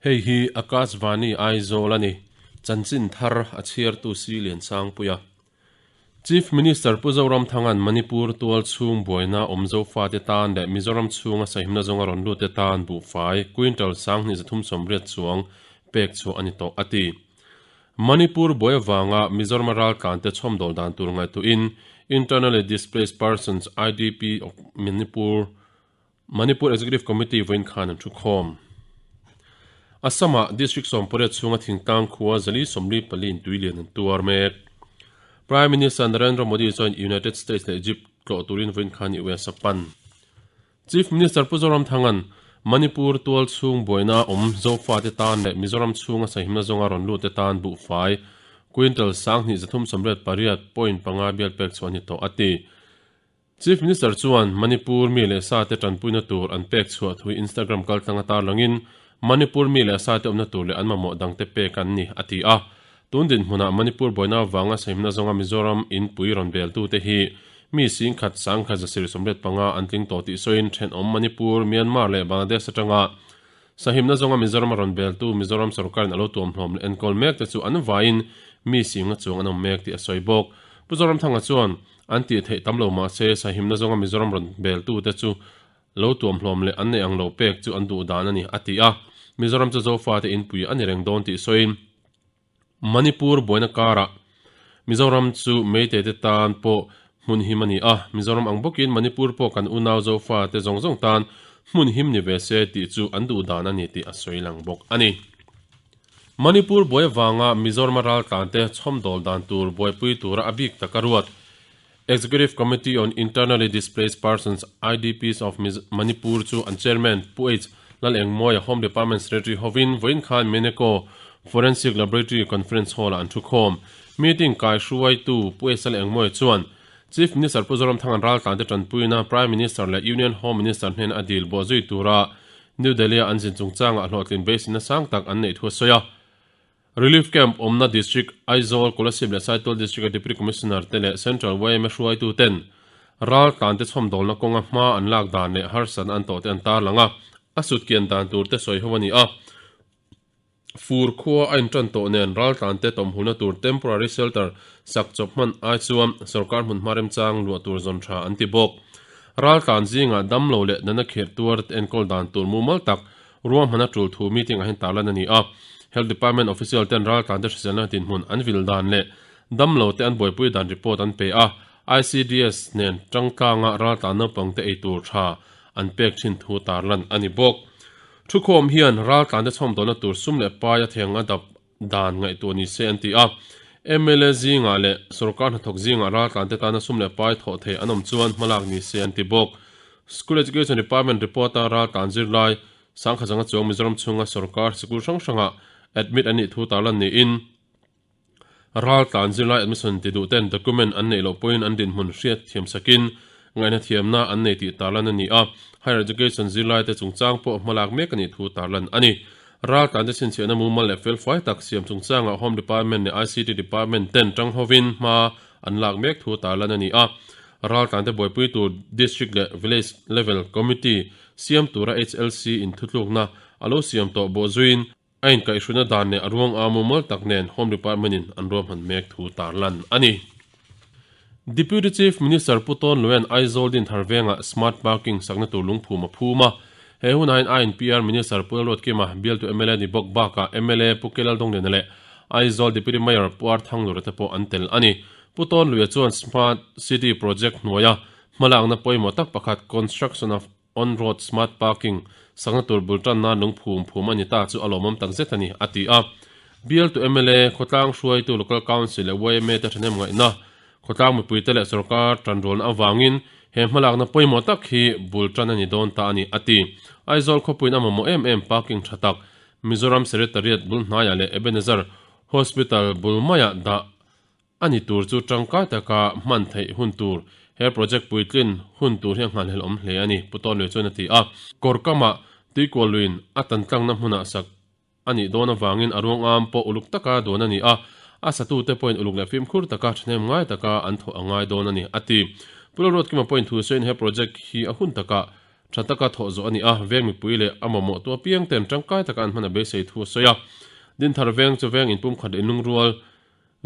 Hei hi Akashvani Aizawl a ni, chanchin thar a chhiartu Si Liansangpuia. Chief Minister Pu Zoramthanga'n Manipur tual chhung buaina awm Zofate tan leh Mizoram chhunga sahimna zawnga rawn lutte tan buhfai quintal 2380 chuang pek chhuah a ni tawh a ti. Manipur buai avanga Mizorama raltlante chhawmdawl dan tur ngaihtuahin Internally Displaced Persons, IDP, of Manipur, Manipur Executive Committee vawiin khan an thu khawm. Assam-ah District 18 chhunga thingtlang khua 444 in tui lian an tuar mek. Prime Minister Narendra Modi chuan United States leh Egypt tlawh turin vawiin khan US a pan. Chief Minister Pu Zoramthanga'n Manipur tual chhung buaina awm Zofate tan leh Mizoram chhunga sahimna zawnga rawn lutte tan buhfai quintal 2338.5 bial pek chhuah a ni tawh a ti. Chief Minister chuan Manipur mi leh sate tanpuina tur an pek chhuah thu Instagram kaltlang a tarlangin Manipur mi leh sate awmna tur leh an mamawh dangte pek an ni a ti a. Tun dinhmunah Manipur buaina avanga sahimna zawnga Mizoram inpui rawn beltute hi mi singkhat sangkhat zasir 85 an tling tawh tih sawiin thenawm Manipur, Myanmar leh Bangladesh atanga sahimna zawnga Mizoram a rawn beltu Mizoram sorkarin a lo tuamhlawm leh enkawl mekte chu an vaiin mi singa chuang an awm mek tih a sawi bawk. Pu Zoramthanga chuan an tih theih tam lo mahse sahimna zawnga Mizoram rawn beltute chu Lo tuamhlawm leh an neih ang lo pek chu an duh dan a ni, a ti a. Mizoram chu Zofate inpui a ni reng dawn tih sawiin Manipur buaina karah Mizoram chu Meitei-te tan pawh hmun him a ni a, Mizoram ang bawkin Manipur pawh kan unau Zofate zawng zawng tan hmun him ni ve se tih chu an duh dan a ni tih a sawi lang bawk a ni. Manipur buai avanga Mizorama raltlante chhawmdawl dan tur buaipui tura a bik taka ruat Executive Committee on Internally Displaced Persons, IDPs, of Manipur chu an Chairman Pu H. Lalengmawia Home Department Secretary hovin vawiin khan Meneko Forensic Laboratory Conference Hall-ah an thukhawm. Meeting kaihruaitu Pu H. Lalengmawia chuan Chief Minister Pu Zoramthanga'n raltlante tanpuina Prime Minister leh Union Home Minister hnena a dil bawhzui tura New Delhi-a an zin chungchangah hlawhtlin beiseina sang tak an neih thu a sawi a. Relief Camp awmna District, Aizawl, Kolasib leh Saitual District-a Deputy Commissioner te leh Central yma hruaitu ten raltlante chhawmdawlna kawnga hma an lak dan leh harsatna an tawhte an tarlang a, a sutkian dan tur te sawi ho a ni a. Fur khua a intan tawh nen raltlante tawmhulna tur temporary shelter sak chawp hman ai chuan sorkar hmunhma remchang luah tur zawn tha an ti bawk. Raltlan zingah damlo leh nana khirh tuar te enkawl dan tur mumal tak Ruahman a tul thu meeting ah hian tarlan a ni a, Health Department official ten raltlante hriselna dinhmun an vil dan leh damlo te an buaipui dan report an pe a, ICDS nen tangtlanga raltlan naupang te eitur tha an pek thin thu tarlan a ni bawk. Thukhawm hian raltlante chhawmdawlna tur sum leh pai a theng a dap dan ngaihtuah ni se an ti a, mla zingah leh sorkar hnathawk zingah raltlante tana sum leh pai thawh thei an awm chuan hmalak ni se an ti bawk. School Education Department report-a raltlan zirlai Sangkhazanga chuang Mizoram chhunga sorkar sikul hrang hrangah admit an nih thu tarlan niin raltlan zirlai admission ti duh ten document an neih loh pawhin an dinhmun hriat thiam sakin ngaihna thiamna an nei tih tarlan a ni a, Higher Education zirlaite chungchang pawh hmalak mek a nih thu tarlan a ni. Raltlante chhinchhiahna mumal leh felfai tak siam chungchangah Home Department leh ICT Department ten tang hovin hma an lak mek thu tarlan a ni a. Raltlante buaipui tur District leh Village Level Committee siam tura HLC in thutlukna a lo siam tawh bawhzuiin a inkaihhruina dan leh a ruang a mumal tak nen Home Department in an ruahman mek thu tarlan a ni. Deputy Chief Minister Pu Tawn Luain Aizawl Dinthar vengah Smart Parking sakna tur lungphum a phum a. He hunah hian INPR Minister Pu Lalruatkima, bialtu mla ni bawk bakah mla Pu Kelal Dongliana leh Aizawl Deputy Mayor Pu Arthang Lura te pawh an tel a ni. Pu Tawn Luia chuan Smart City Project hnuaia hmalakna pawimawh tak pakhat Construction of On-road smart parking sakna tur bul tan nan lungphum phum a ni ta chu a lawmawm tak zet a ni, a ti a. Bialtu mla, khawtlang hruaitu Local Council leh yma te thahnem ngaihna, khawtlang mipuite leh sorkar tanrualna avangin he hmalakna pawimawh tak hi bul tan a ni dawn ta a ni, a ti. Aizawl khawpuiin a mamawh em em parking tha tak Mizoram Secretariat bul hnaiah leh Ebenezer Hospital bul maiah dah A ni tur chu tangkai taka hman theih hun tur, he project puitlin hun tur hi a nghalhel awm hle a ni, Pu Tawnlui chuan a ti a. Kawrkamah tuikual luiin a tantlangna hmunah sak a nih dawn avangin a ruangam pawh uluk taka duan a ni a, a satute pawhin uluk leh fimkhur taka thahnem ngai taka an thawh a ngai dawn a ni, a ti. Pu Lalruatkima pawhin thu sawiin he project hi a hun takah tha. Tha taka thawh zawh a ni a, veng mipui leh a mamawhtu apiang ten tangkai taka an hman a beisei thu a sawi a. Dinthar veng chu veng inpumkhat leh inlungrual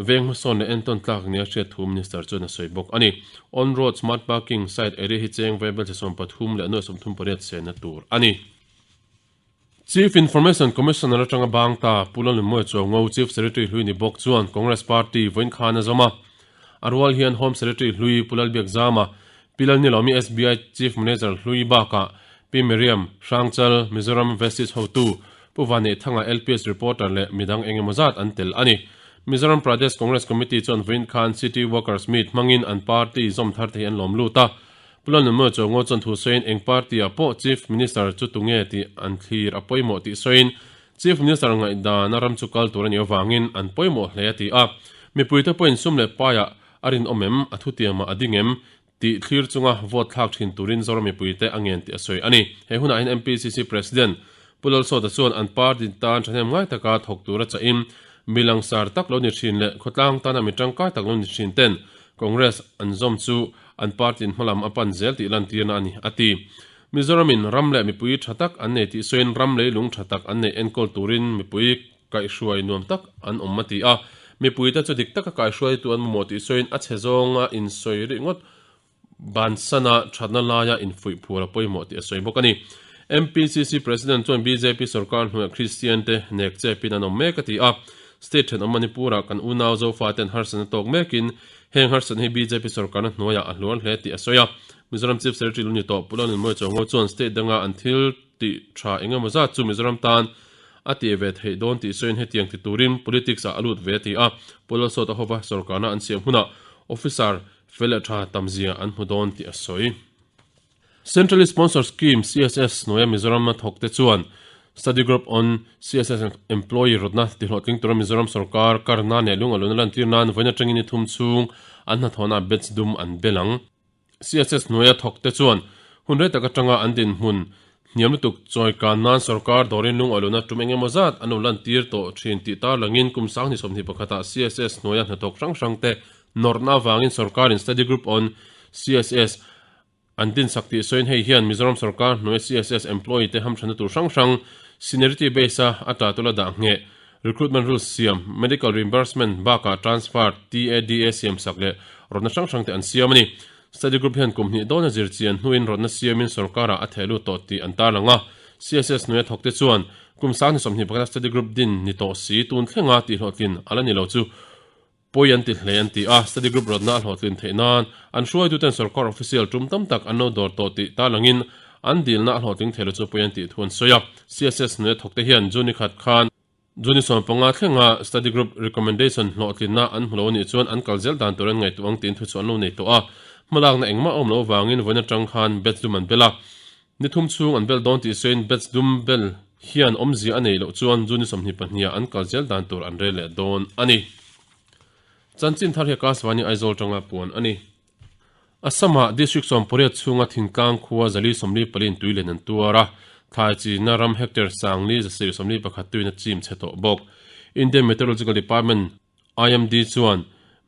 veng hmasawn leh entawn tlak nia hriat thu Minister chuan a sawi bawk a ni. On road smart parking site area hi cheng vaibelchhe 13 leh nuai 38 senna tur a ni. Chief Information Commissioner atanga bang ta Pu Lalnunmawia Chuango Chief Secretary hlui ni bawk chuan Congress Party vawiin khan a zawm a. A rual hian Home Secretary hlui Pu Lalbiakzama, Pi Lalnilomi SBI Chief Manager hlui bakah Pi Miriam Hrangchal, Mizoram Vestige hotu Pu Vanneihthanga LPS Reporter leh midang engemaw zat an tel a ni. Mizoram Pradesh Congress Committee chuan vawiin khan City Workers Meet hmangin an party zawm thar te hi an lawm lut a. Pu Lalnunmawia chu ngaw chuan thu sawiin eng party ah pawh Chief Minister chu tunge tih an thlir a pawimawh tih sawiin Chief Minister ngaihdan a ram chu kal tur a nih avangin an pawimawh hle a ti a. Mipuite pawhin sum leh paiah a rinawm em, a thutiamah a ding em tih thlir chunga vote thlak thin turin Zoram mipuite a ngen tih a sawi a ni. He hunah hian MPCC President Pu Lalsawta chuan an party tan thahnem ngai taka thawk tura chahin mi langsar tak lo ni thin leh khawtlang tana mi tangkai tak lo ni thin ten Congress an zawm chu an party in hmalam a pan zel tih lantirna a ni, a ti. Mizoramin ram leh mipui tha tak an nei tih sawiin ram leilung tha tak an neih enkawl turin mipui kaihhruai nuam tak an awm a ti a. Mipuite chu dik taka kaihhruaitu an mamawh tih sawiin a chhe zawnga insawi rih ngawt bansana thatna laia infuih phur a pawimawh tih a sawi bawk a ni. MPCC President chuan bjp sorkar hnuaiah Kristian te nek chepin an awm mek a ti a. State thenawm Manipur-ah kan unau Zofaten harsatna tawk mekin Heng harsatna hi bjp sorkarna hnuaiah a hluar hle tih a sawi a. Mizoram Chief Secretary lu ni tawh Pu Lalnunmawia Chuango chuan state danga an thil tih tha engemaw zat chu Mizoram tan a tih ve theih dawn tih sawiin hetiang ti turin politics ah a lut ve a ti a. Pu Lalsawta hova sorkarna an siam hunah officer fel leh tha tamzia an hmu dawn tih a sawi. Centrally Sponsored Scheme, CSS, hnuaia Mizoram a thawkte chuan Study Group on CSS Employee rawtna tihlawhtling tura Mizoram sorkar karna leh lungaluna lantir nan vawiin atangin ni thum chhung an hnathawhna batch dum an bel ang. CSS hnuaia thawkte chuan hun rei tak atanga an dinhmun hniam lutuk chawikan nan sorkar dawrin lungaluna tum engemaw zat an lo lantir tawh thin tih tarlangin kum 2021 ah CSS hnuaia hnathawk hrang hrangte nawrhna avangin sorkarin Study Group on CSS An dinsak tih sawiin hei hian Mizoram sorkar hnuai CSS employee te hamthanna tur hrang hrang seniority base a a tla tula dah ngheh, recruitment rules siam, medical reimbursement bakah transfer, TADA siam sak leh rawtna hrang hrang te an siam a ni. Study group hian kum hnih dawna zir chian hnuin rawtna siamin sorkarah a theh lut tawh tih an tarlang a. CSS hnuaia thawk te chuan kum 2021 a study group din ni tawh si tun thlenga tihhlawhtlin a la ni lo chu Pawi an ti hle an ti a, study group rawtna a hlawhtlin theih nan an hruaituten sorkar official tum tam tak an lo dawr tawh tih tarlangin an dilna a hlawhtling thei lo chu pawi an tih thu an sawi a. CSS hnuaia thawkte hian June khat khan June 15 thlenga study group recommendation hlawhtlinna an hmu lo a nih chuan an kal zel dan tur an ngaihtuah ang tiin thuchhuah an lo nei tawh a. Hmalakna engmah a awm loh avangin vawiin atang khan batch dum an bel a. Ni thum chhung an bel dawn tih sawiin batch dum bel hian awmzia a neih loh chuan June 22 ah an kal zel dan tur an rel leh dawn a ni. Chanchin thar hi Akashvani Aizawl tanga puan a ni. Assam-ah District 18 chhunga thingtlang khua 444 tui len an tuar a, thlai chinna ram hectare 1,141 tuin a chim chhe tawh bawk. Indian Meteorological Department, IMD, chuan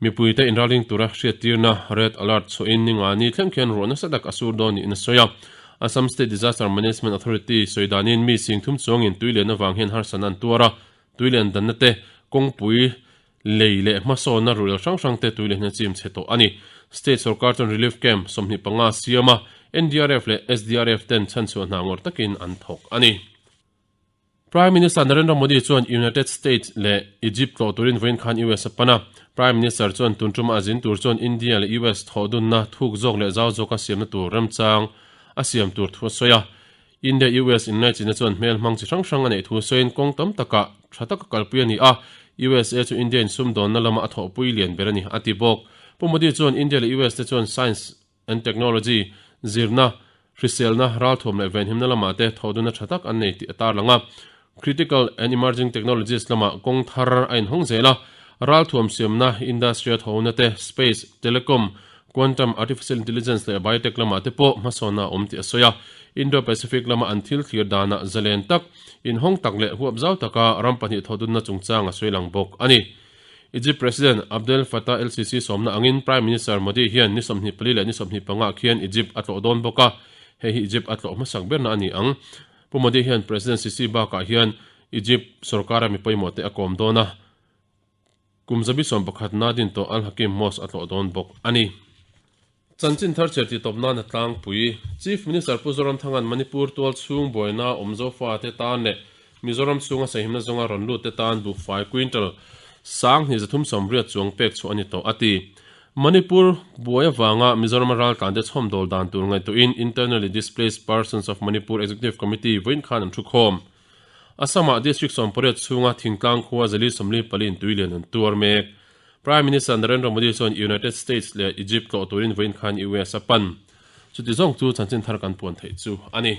mipuite inralring tura hriattirna red alert chhuahin ninga ni thleng khian ruah nasa tak a sur dawn niin a sawi a. Assam State Disaster Management Authority sawi danin mi sing thum chuangin tui lian avang hian harsatna an tuar a, tui lian danna te, kawngpui lei leh hmasawnna ruihlo hrang hrang te tui lian hian chim chhe tawh a ni. State sorkar chuan relief camp 25 siam a, NDRF leh SDRF ten chhanchhuah hna ngawrh takin an thawk a ni. Prime Minister Narendra Modi chuan United States leh Egypt tlawh turin vawiin khan US a pan a. Prime Minister chuan tun tuma a zin tur chuan India leh US thawhdunna thuk zawk leh zau zawka siamna tur remchang a siam tur thu a sawi a. India-US inlaichinna chuan hmel hmang chi hrang hrang a neih thu sawiin kawng tam takah tha taka kalpui a ni a, USA chu India insumdawnna lama a thawhpui lian ber a ni, a ti bawk. Pu Modi chuan India leh US te chuan science and technology, zirna, hriselna, ralthuam leh venhimna lamah te thawhdunna tha tak an nei tih a tarlang a. Critical and emerging technologies lamah kawng thar a inhawng zel a, ralthuam siamna, industry a thawhna te, space, telecom, quantum, artificial intelligence leh biotech lamah te pawh hmasawnna a awm tih a sawi a. Indo-Pacific lama an thil thlir danah zalen tak, inhawng tak leh huapzau taka ram pahnih thawhdunna chungchang a sawi lang bawk a ni. Egypt President Abdel Fattah el-Sisi sawmna angin Prime Minister Modi hian ni 24 leh ni 25 ah khian Egypt a tlawh dawn bawk a. Hei hi Egypt a tlawh hmasak berna a ni ang. Pu Modi hian President Sisi bakah hian Egypt sorkara mi pawimawh te a kawm dawn a, kum zabi 11 na din tawh Al-Hakim Mosque a tlawh dawn bawk a ni. Chanchin thar chhiar tih tawp nan a tlangpui. Chief Minister Pu Zoramthanga'n Manipur tual chhung buaina awm Zofate tan leh Mizoram chhunga sahimna zawnga rawn lut te tan buhfai quintal 2380 chuang pek chhuah a ni tawh, a ti. Manipur buai avanga Mizorama raltlante chhawmdawl dan tur ngaihtuahin Internally Displaced Persons of Manipur Executive Committee vawiin khan an thukhawm. Assam-ah District 18 chhunga thingtlang khua 444 in tuilian an tuar mek. Prime Minister Narendra Modi chuan United States leh Egypt tlawh turin vawiin khan US a pan. Chuti zawng chu chanchin thar kan puan theih chu a ni.